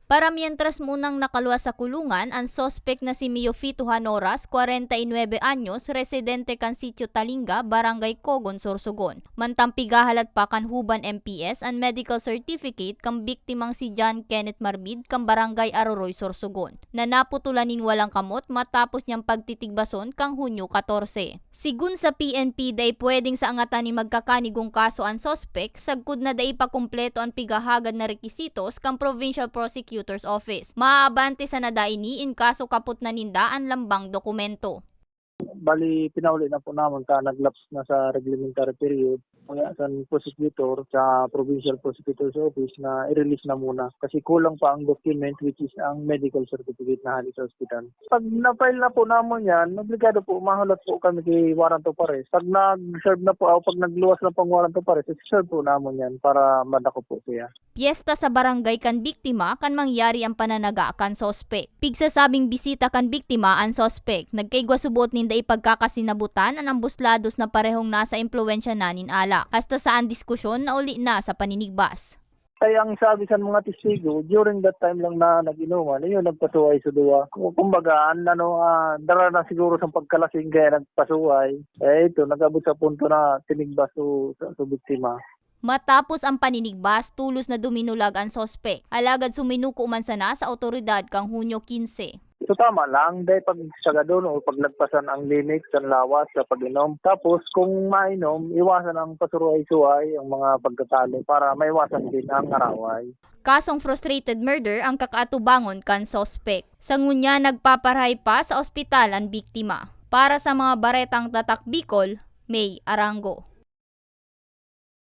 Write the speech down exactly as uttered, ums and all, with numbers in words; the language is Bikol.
Para mientras munang nakaluwas sa kulungan an suspek na si Miofito Hanoras, kwarenta y nuebe anyos, residente kan Sitio Talinga, Barangay Cogon, Sorsogon. Mantang pigahalat pa kan Huban M P S an medical certificate kan biktimang si John Kenneth Marbid kan Barangay Aroroy, Sorsogon, na naputulan nin walang kamot matapos niyang pagtitigbason kan Hunyo katorse. Sigun sa P N P, dai pwedeng saangatan nin magkakanigong kaso an suspek sagkod na dai pa kumpleto an pigahagad na rekisitos kan Provincial Prosecutor's Office. Maaabante sana daini in kaso kapot na ninda an lambang dokumento. Bali, pinauli na po naman ka nag-lapse na sa reglementary period. Kaya sa prosecutor, sa Provincial Prosecutor's Office na i-release na muna kasi kulang pa ang document, which is ang medical certificate na hali sa ospital. Pag na-file na po naman yan, obligado po, mahulat po kami kay warrant of arrest. Pag nag-serve na po, o pag nagluwas na pong warrant of arrest, serve po naman yan para madako po siya. Pyesta sa barangay kan biktima kan mangyari an pananaga kan suspek. Pigsasabing bisita kan biktima an suspek. Nagkaigwa subot ninda ipagkakasinabutan an ambos lados na parehong nasa impluwensya na nin alak. Hasta sa an diskusyon nauli na sa paninigbas. Kaya ang sabi sa mga testigo, during that time lang na nag-inuman, yun, nagpasuway sa duwa. Kumbaga, an, ano, ah, dara na siguro sa pagkalasing kaya nagpasuway. Eh, ito, nag-abot sa punto na tinigbas so, sa, sa biktima. Matapos ang paninigbas, tulos na duminulag an suspek. Alagad suminuko man sana sa awtoridad kan Hunyo kinse. So tama lang, dahil pag sagadon o paglagpasan ang limit sa lawas sa pag-inom. Tapos kung mainom, iwasan ang pasuruay-suay, ang mga pagtatalo para maiwasan din ang araway. Kasong frustrated murder ang kakaatubangon kan suspek. Sa ngunya, nagpaparahay pa sa ospital an biktima. Para sa mga baretang Tatak Bicol, May Arango.